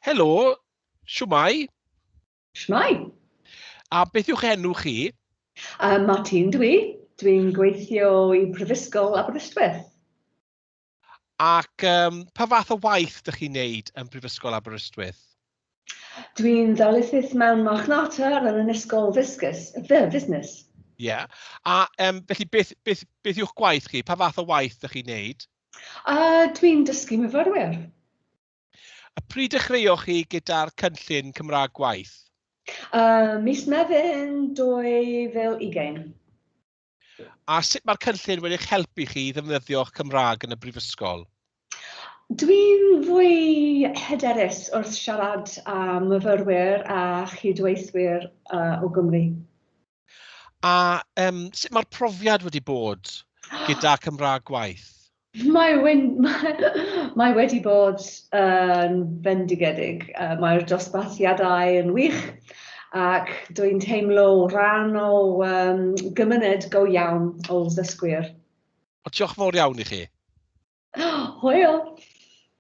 Helo, shwmae? Shwmae? A beth yw'ch enw chi? Martine dwi. Dwi'n gweithio i Brifysgol Aberystwyth. Ac pa fath o waith dych chi'n neud yn Brifysgol Aberystwyth? Dwi'n ddarlithydd mewn marchnata yn yn Ysgol Fusgus, the Busnes. Ie. Yeah. A felly beth yw'ch gwaith chi? Pa fath o waith dych chi'n neud? Dwi'n dysgu myfyrwyr. A pryd dechreuoch chi gyda'r cynllun Cymraeg Gwaith? Mis Mefin 2020. A sut mae'r cynllun wedi'ch helpu chi i ddefnyddio'ch Cymraeg yn y brifysgol? Dwi'n fwy hyderus wrth siarad â myfyrwyr a chydweithwyr o Gymru. A sut mae'r profiad wedi bod gyda Cymraeg Gwaith? Mae wedi bod yn fendigedig. Mae'r dosbarthiadau yn wych ac dwi'n teimlo rhan o gymuned go iawn o ddysgwyr. O, diolch yn fawr iawn i chi. Hwyl!